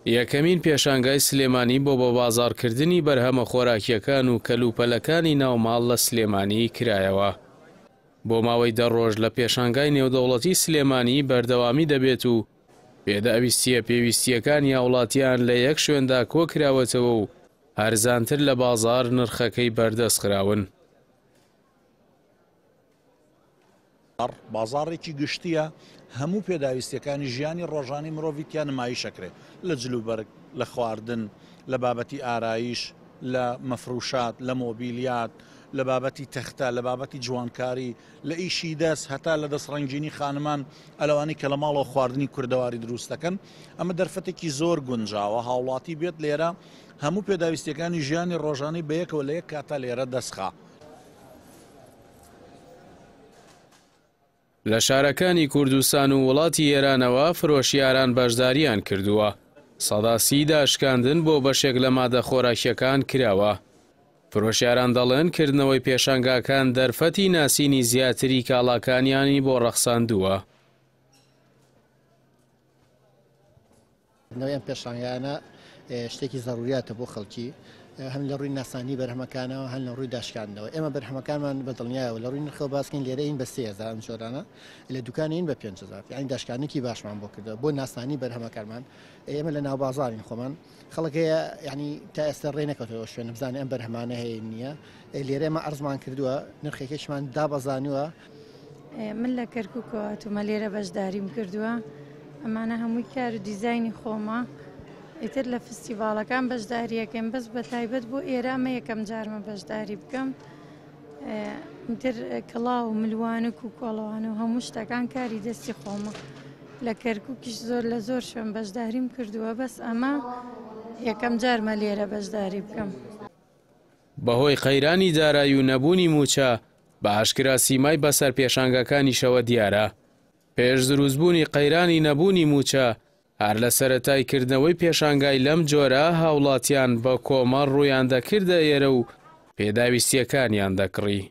یەکەمین پێشانگای سلێمانی بۆ بەبازاڕکردنی بەرهەمە خۆراکییەکان و کەلوپەلەکانی ناو ماڵ لە سلێمانی کرایەوە. بۆ ماوەی دە ڕۆژ لە پێشانگای نێودەوڵەتی سلێمانی بەردەوامی دەبێت و پێداویستییە پێویستییەکانی هاوڵاتیان لە یەک شوێندا کۆکراوەتەوە و هەرزانتر لە بازاڕ نرخەکەی بەردەست خراون. بازاڕێکی گشتییە، هەموو پێداویستییەکانی ژیانی ڕۆژانەی مرۆڤی تیا نمایش ئەکرێ، لە جلوبەرگ، لە خواردن، لە بابەتی ئارایش، لە مەفروشات، لە مۆبیلیات، لە بابەتی تەختە، لە بابەتی جوانکاری، لە ئیشی دەست هەتا لە دەستڕەنگینی خانمان، ئەلەوانەی کە لە ماڵەوە خواردنی کوردەواری دروست دەکەن. ئەمە دەرفەتێکی زۆر گونجاوە هاوڵاتی بێت لێرە هەموو پێداویستییەکانی ژیانی ڕۆژانەی بەیەکەوە لە یەک کاتا لێرە دەست خا. لە شارەکانی کوردستان و وڵاتی ئێرانەوە فرۆشیاران بەشدارییان کردووە، 30% داشکاندن بۆ بەشێک لە مادە خۆراکییەکان کراوە. فرۆشیاران دەڵێن کردنەوەی پێشانگاکان دەرفەتی ناسینی زیاتری کاڵاکانیانی بۆ ڕەخساندووە. کردنەوەی ئەم پێشانگایانە شتێکی زەروریاتە بۆ خەڵکی هەم لە ڕووی ناسانی بەرهەمەکانەوە هەن لە ڕووی داشکاندنەوە ئێمە بەرهەمەکانمان بە دڵنیایەوە لە ڕووی نرخەوە باسکەین لێرەین بە 3000 ئەم جۆرانە لە دوکانین بە 5000 یعنی داشکانێکی باشمان بۆ کردەوە بۆ ناسانی بەرهەمەکانمان ئێمە لە ناو بازارین خۆمان خەڵک هەیە یعنی تا ئێستا ڕێ نەکەوتەوە شوێن بزانێ ئەم بەرهەمانە هەیە نییە لێرە ئێمە عەرزمان کردووە نرخێکیشمان دابەزانیوە. من لە کەرکوکەوە هاتوومە لێرە بەشداریم کردووە ئەمانە هەمووی کار و دیزاینی خۆمە ئیتر لە فستیڤاڵەکان بەشداریەکەم بەس بە تایبەت بۆ ئێرە ئەمە یەکەم جارمە بەشداری بکەم ئیتر کڵاو و ملوانک و کۆڵەوان و هەموو شتەکان کاری دەستی خۆمە لە کەرکوکیش زۆر لە زۆر شوێن بەشداریم کردووە بەس ئەمە یەکەم جارمە لێرە بەشداری بکەم. بەهۆی قەیرانی دارایی و نەبوونی مووچە، بە ئاشکرا سیمای بەسەر پێشانگاکانیشەوە دیارە. پێش دروستبوونی قەیرانی نەبوونی مووچە، هەر لە سەرەتای کردنەوەی پێشانگای لەم جۆرە هاوڵاتیان بە کۆمەڵ ڕوویان دەکردە ئێرە و پێداویستییەکانیان دەکڕی.